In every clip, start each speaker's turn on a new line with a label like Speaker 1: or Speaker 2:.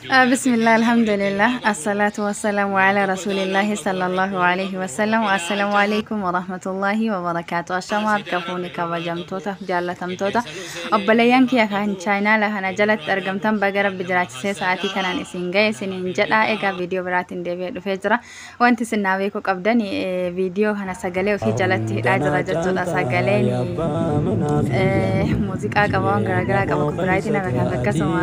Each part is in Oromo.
Speaker 1: Bismillah, alhamdulillah, assalatu wassalamu ala rasulillahi sallallahu alaihi wasallam. Assalamu alaikum warahmatullahi wabarakatuh. Ashama harka fuuni kabajamtoota jaallatamtoota obboleeyyan kiyya kan chaayinaala kana jalatti argamtan, baga Rabbi jiraachisee sa'aatii kanaan isin ga'e isiniin jedha. Egaa viidiyoo biraatiin deebi'ee dhufee jira. Wanti isin naa beekuu qabdan, viidiyoo kana sagalee ofii jalatti hidhaa jira jechuudha. Sagaleen muuziqaa qaba, waan garaagaraa qaba, copyrightiin irra kan akkasuma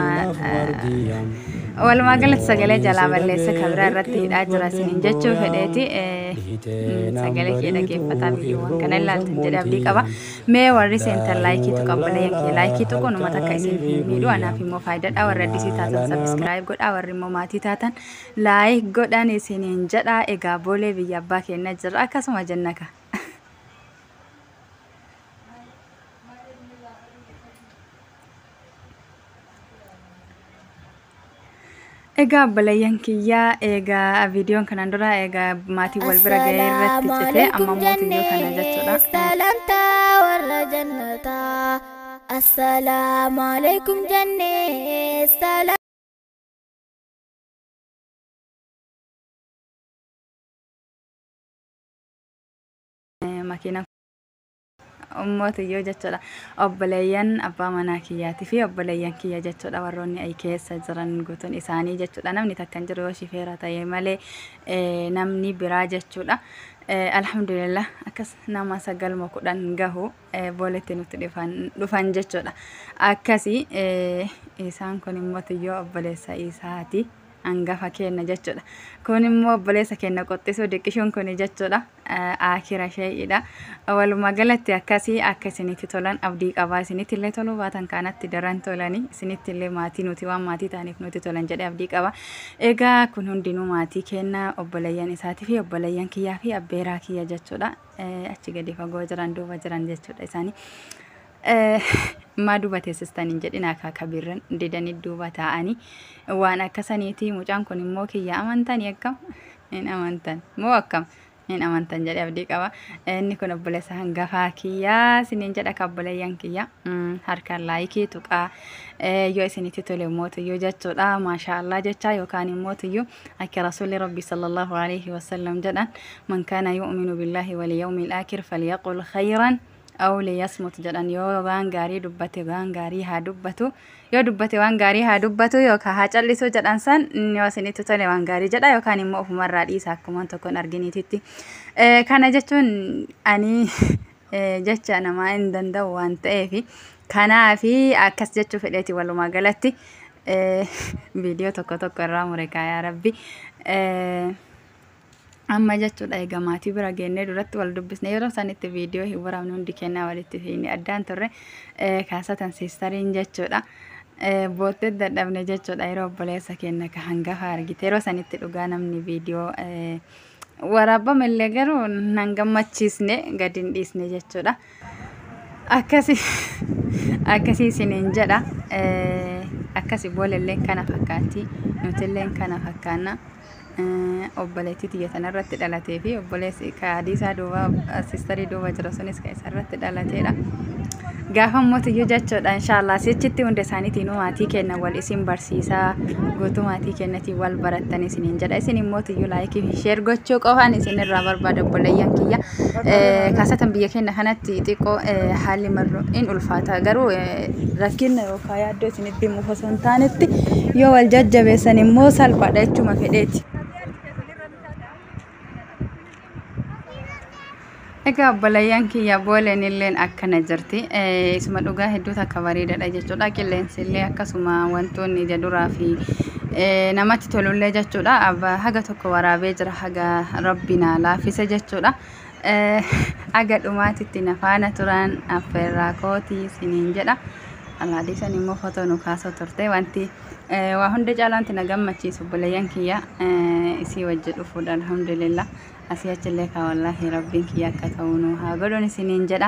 Speaker 1: walumaa galatti sagalee jalaa balleessa kabiraa irratti hidhaa jira isiniin jechuu fedheeti. Sagalee kee dhaggeeffataa viidiyoowwan kana ilaaltan jedhee abdii qaba. Mee warri seentan likeii tuqa. Obboleeyyan kee, likeii tuquun uummata akka isin hin miidhu, anaaf immoo faayidaadha. Warri addisii taatan subscribe godhaa, warri immoo maatii taatan like godhan isiniin jedha. Egaa Boolee biyya abbaa keenya jira, akkasuma jennaka. Egaa obboleeyyan kiyyaa, egaa viidiyoon kanaan dura egaa maatii wal bira ga'ee irratti cite, amma mootiyyoo kana jechuudha.
Speaker 2: Salamtaa warra jannataa. Assalaamu alaikum jennee salam.
Speaker 1: Makiina mootiyyoo jechuudha. Obboleeyyan abbaa manaa kiyyaatii fi obboleeyyan kiyya jechuudha, warroonni ay keessa jiran guutuun isaanii jechuudha. Namni takka hin jiru yoo shifeera ta'e malee namni biraa jechuudha. Alhamdulillah, akkas nama 9 moo 10 gahu Booletti nutti dhufan jechuudha. Akkasi isaan kun immoo tiyyoo obboleessa isaati. Hangafa kenna jechuudha. Kun immoo obboleessa keenya qoxxisuu diqqishuun kun jechuudha. Akira shee'idha. Walumaa galatti akkasii akka isinitti tolan abdii qabaa. Isinitti illee toluu baatan kanatti daran tolanii, isinitti illee maatii nuti waan maatii ta'aniif nuti tolan jedhee abdii qaba. Egaa kun hundinuu maatii kenna, obboleeyyan isaatii fi obboleeyyan kiyyaa fi abbeeraa kiyya jechuudha. Achi gadi fagoo jiran, duuba jiran jechuudha isaanii. Maa duuba teessistan hin jedhin, akka kabirran didanii duuba taa'anii waan akkasaniiti. Mucaan kun immoo kiyya amantanii akkam hin amantan moo akkam hin amantan jedhee abdii qaba. Inni kun obboleessa hangafaa kiyyaa isiniin jedha. Ka obboleeyyan kiyya, harkaan likeii tuqaa, yoo isinitti tole mootiyyuu jechuudha. Maashaa jecha yookaan immoo tiyyuu akka rasuulli Rabbi sallallahu alaihi wasallam jedhan, "Man kaana yu'minu billaahi wal yawmil aakhir falyaqul khayran aw liyasmut" jedhan. Yoo waan gaarii dubbate waan gaarii haa dubbatu, yoo dubbate waan gaarii haa dubbatu yookaan haa callisu jedhan. San yoo isinitti tole waan gaarii jedha yookaan immoo ofumarraa dhiisa akkuma tokko hin arginiititti. Kana jechuun ani jecha namaa hin danda'u waan ta'eef, kanaafi akkas jechuu fedheeti. Walumaa galatti viidiyoo tokko tokko irraa mure yaa Rabbi. Amma jechuudha, egaa maatii bira geennee duratti wal dubbisne. Yeroo sanitti viidiyoo hin waraabne, hundi kennaa walitti fiine addaan turre kaasatan sisteriin jechuudha. Boottee dadhabne jechuudha yeroo obboleessa keenya ka hangafa argite. Yeroo sanitti dhugaa namni viidiyoo waraabame illee garuu nan gammachiisne, gadi hin dhiisne jechuudha. Akkasi akkasii isiniin jedha. Akkasi Boolelleen kana fakkaatti, nutilleen kana fakkaanna. Obboleettii tiyya tanarratti dhalatee fi obboleessi ka hadiisaa duuba sisterii duuba jiru sunis ka isarratti dhalateedha. Gaafa mootiyyuu jechuudha, inshaallah sichitti hunda isaaniitiin maatii kenna wal isin barsiisaa, guutuu maatii kennatiin wal barattan isiniin jedha. Isin mootiyyuu likeii fi share gochuu qofaan isin irraa barbaada, obboleeyyan kiyya. Kaasatan biyya keenya kanatti xiqqoo haalli marru in ulfaata, garuu rakkina yookaan yaaddoo isinitti himuuf osoo hin taanetti, yoo wal jajjabeessan immoo salphaadha jechuma fedheeti. Egaa obboleeyyan kiyya, Booleen illeen akkana jirti. Isuma dhugaa hedduu takka bareedaadha jechuudha. Qilleensi illee akkasuma wantoonni ija duraa fi namatti tolullee jechuudha. Haga tokko waraabee jira, haga Rabbi naa laaffise jechuudha. Haga dhumaatitti na faana turan affeerraa kootii isiniin jedha. Alaadiisan immoo footoo nu kaasoo turte. Wanti waa hunda caalaa wanti na gammachiisu, obboleeyyan kiyya, isii wajji dhufuudha, alhamdulillah. Asii achillee kaa wallaahi Rabbiin kiyya akka ta'u nu haa godhuun isiniin jedha.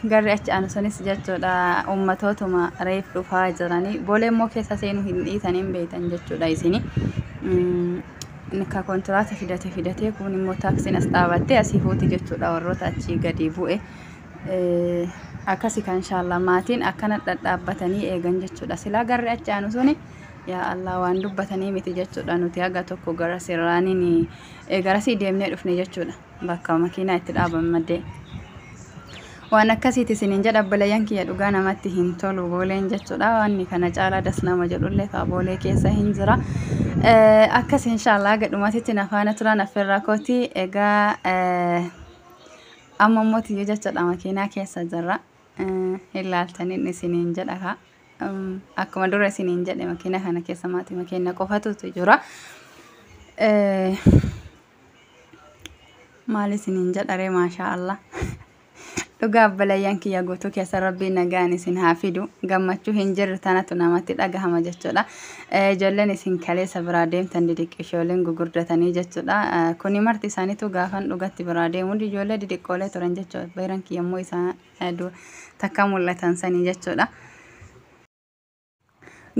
Speaker 1: Garri achi aanu sunis jechuudha uummatootuma reef dhufaa jiranii. Boolee immoo keessa seenuu hin dhiisan, hin beektan jechuudha isini. Ka kontiraata fidate fidatee, kun immoo taaksiin as dhaabattee asii fuuti jechuudha warroota achii gadi bu'e. Akkasi kan inshaallah maatiin akkana dhadhaabbatanii eegan jechuudha. Silaa garri achi aanu suni Yaa Allah, waan dubbatanii miti jechuudha. Nuti haga tokko gara sirraaniin garasii deemnee dhufne jechuudha. Bakka makiinaa itti dhaaban maddee. Waan akkasiiti isiniin jedha, obboleeyyan kiyya, dhugaa namatti hin tolu Booleen jechuudha. Wanni kana caalaa das nama jedhullee kaa Boolee keessa hin jira. Akkas inshaallah gadhumatitti na faana turan affeerraa kooti. Egaa amma immoo tiyyuu jechuudha makiinaa keessa jirra. Hin laaltaniin isiniin jedha kaa. Akkuma dura isiniin jedhe, makiinaa kana keessa maatii makiina qofatu jira. Maal isiniin jedha ree? Maashaa Allah. Dhugaa obboleeyyan kiyya, guutuu keessa Rabbiin nagaan isin haa fidu. Gammachuu hin jirre tanatu namatti dhagahama jechuudha. Ijoolleen isin kaleessa biraa deemtan didiqqishooleen gugurdatanii jechuudha. Kuni marti isaaniitu gaafan dhugatti biraa deemu ijoollee didiqqoolee turan jechuudha. Beeran kiyya immoo isaan takka mul'atan sanii jechuudha.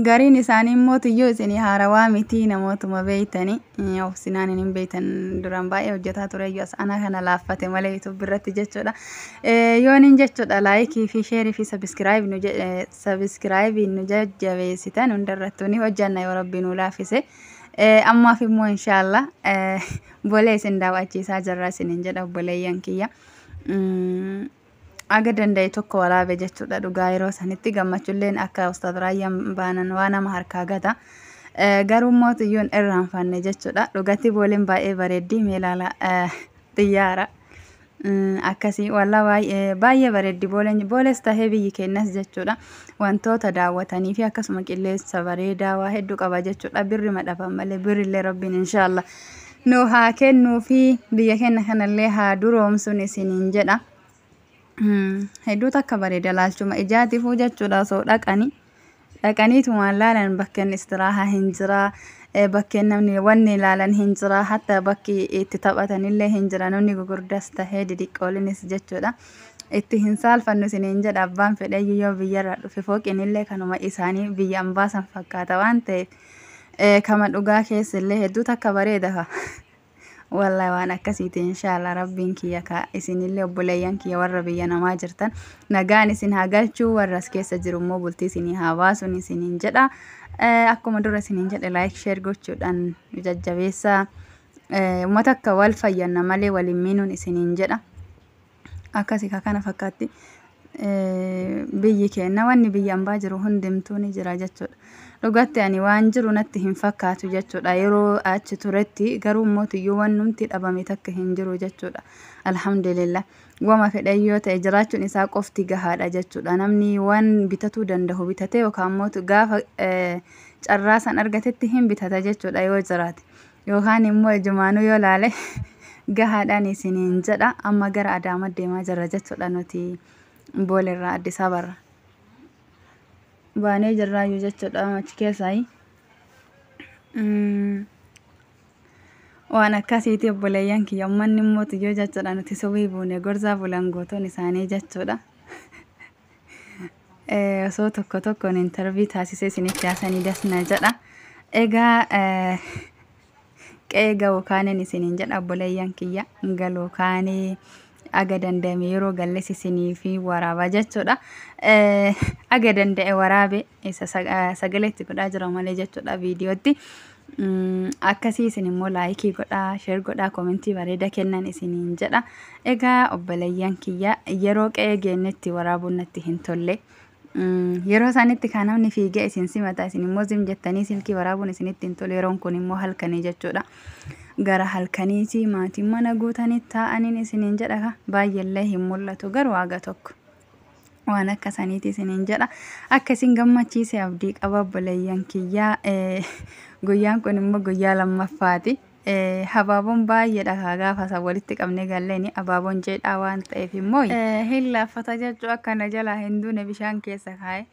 Speaker 1: Gariin isaanii immoo tiyyuu isinii haarawaa miti, namootuma beeytanii obsinaan hin beeytan, duraan baay'ee hojjetaa ture iyyuu as ana kana laaffate malee YouTube irratti jechuudha. Yooniin jechuudha like fi share fi subscribe nu jajjabeessitan hundarrattuu ni hojjanna yoo Rabbi nu laaffise. Ammaaf immoo inshaallah Boolee isin daawwachiisaa jirra isiniin jedha, obboleeyyan kiyya. Aga danda'e tokko waraabe jechuudha. Dhugaa yeroo sanitti gammachuulleen akka Ustaad Raayyaan baanan waa nama harkaa gata. Garuu immoo xiyyoon irraanfanne jechuudha. Dhugatti Booleen baay'ee bareeddi, meelaala xiyyaara. Akkasii walla baay'ee baay'ee bareeddi Booleen. Booles tahee biyyi keenyas jechuudha. Wantoota daawwatanii fi akkasuma qilleensa bareedaa waa hedduu qaba jechuudha. Birri madhaban malee birrillee Rabbiin inshaallah nu haa kennuu fi biyya keenya kanallee haa duroomsuun isiniin jedha. Hedduu takka bareeda laalchuma ijaatiifuu jechuudha. Osoo dhaqanii dhaqaniitumaan laalan, bakkeen istiraahaa hin jira, bakkeen namni wanni ilaalan hin jira, hatta bakki itti taphatanillee hin jira, namni gugurdaas tahee didiqqoolinis jechuudha. Itti hin saalfannu isiniin jedha. Abbaan fedheeyyuu yoo biyyarraa dhufe fooqinillee kanuma isaanii biyya ambaasan fakkaata waan ta'eef kama dhugaa keessillee hedduu takka bareeda ka. Wallahi waan akkasiiti. Inshaallah Rabbiin kiyya ka isinillee obboleeyyan kiyya warra biyya namaa jirtan nagaan isin haa galchuu, warra as keessa jiru immoo bultii isinii haa baasuun isiniin jedha. Akkuma dura isiniin jedhe, like share gochuudhaan jajjabeessaa. Uummata akka wal fayyanna malee waliin miinuun isiniin jedha. Akkasii ka kana fakkaatti. Biyyi keenya wanni biyya ambaa jiru hundumtuu ni jira jechuudha. Dhugatti ani waan jiru natti hin fakkaatu jechuudha. Yeroo achi turetti garuu mootiyyuu wannumti dhabame takka hin jiru jechuudha. Alhamdulillah. Wama fedhe yoo ta'e jiraachuun isaa qofti gahaadha jechuudha. Namni waan bitatuu danda'u bitatee yookaan immoo gaafa carraa san argatetti hin bitata jechuudha yoo jiraate. Yookaan immoo ijumaanuu yoo laale gahaadhaan isiniin jedha. Amma gara Adaamaa deemaa jirra jechuudha nuti Booleerraa, Addis Ababarra. Baanee jirraayyuu jechuudha achi keessaayi. Waan akkasiiti obboleeyyan kiyya, uummanni immoo tiyyoo jechuudha nuti subii buune gorzaa bulan gootoon isaanii jechuudha. Osoo tokko tokkoon interview taasisee isinitti haasanii dasna jedha. Egaa qe'ee ga'u kaaneen isiniin jedha, obboleeyyan kiyya, galuu kaanee aga danda'ame yeroo galles isinii fi waraabaa jechuudha. Aga danda'e waraabe, isa sagaleetti godhaa jira malee jechuudha viidiyootti. Akkasii isin immoo like godhaa, share godhaa, comment bareeda kennan isiniin jedha. Egaa obboleeyyan kiyya, yeroo qe'ee geenyetti waraabuun natti hin tolle. Yeroo isaanitti kan namni fiigee isin simata, isin immoo zim jettanii silkii waraabuun isinitti hin tolu. Yeroon kun immoo halkanii jechuudha. Gara halkaniiti maatiin mana guutanii taa'aniin isiniin jedha, baay'eellee hin mul'atu garuu haga tokko. Waan akka saniiti isiniin jedha. Akka isin gammachiise abdii qaba, obboleeyyan kiyyaa. Guyyaan kun immoo guyyaa lammaffaati. Habaaboon baay'eedha kaa gaafa san walitti qabnee galleeni, abaaboon jedhaa waan ta'eef immoo hin laaffata jechuu, akkana jalaa hin duune bishaan keessa kaa'e.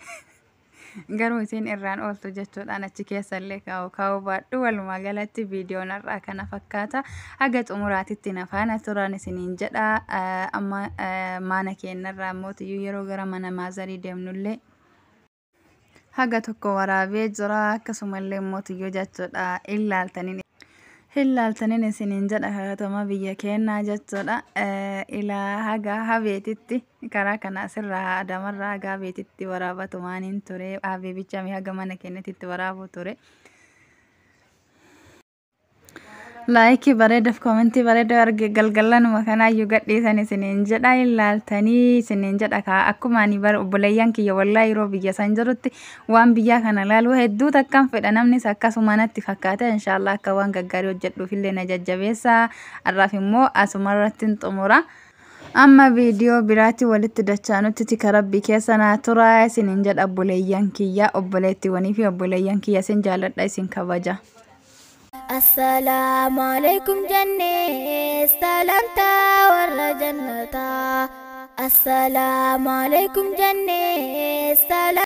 Speaker 1: Garuu isin irraan ooltu jechuudhaan achi keessa illee kaa'u kaa'uu baadhu. Walumaa galatti viidiyoon har'aa kana fakkaata. Haga xumuraatitti na faana turan isiniin jedha. Amma mana keenyarraa mootiyyuu yeroo gara mana maazarii deemnullee haga tokko waraabee jira. Akkasumallee mootiyyuu jechuudha ilaaltaniin. Hin laaltaniin isiniin jedha kakatama biyya keenyaa jechuudha. Ilaa haga habeetitti karaa kana asirraa Adamarraa haga habeetitti waraabatumaaniin ture. Habee bichaa haga mana keenyatti waraabu ture. Laayikii bareedaaf koomentii bareedaa arge galgalanuma kanaayyuu gadhiisan isiniin jedha hin laaltanii isiniin jedha kaa akkuma ani bara obboleeyyan kiyya wallaa yeroo biyya san jirutti waan biyyaa kana laaluu hedduu takkan fedha namnis akkasuma natti fakkaate inshaallah akka waan gaggaarii hojjedhuuf illee na jajjabeessa har'aaf immoo asumarratti hin xumura. Amma viidiyoo biraatti walitti dachaanutti tika rabbii keessa naa tura isiniin jedha obboleeyyan kiyya obboleettiiwwanii fi obboleeyyan kiyya isin jaalladha isin kabaja.
Speaker 2: Assalaamu alaikum jennee salaamtaa warra jannataa. Assalaamu alaikum jennee salaamtaa.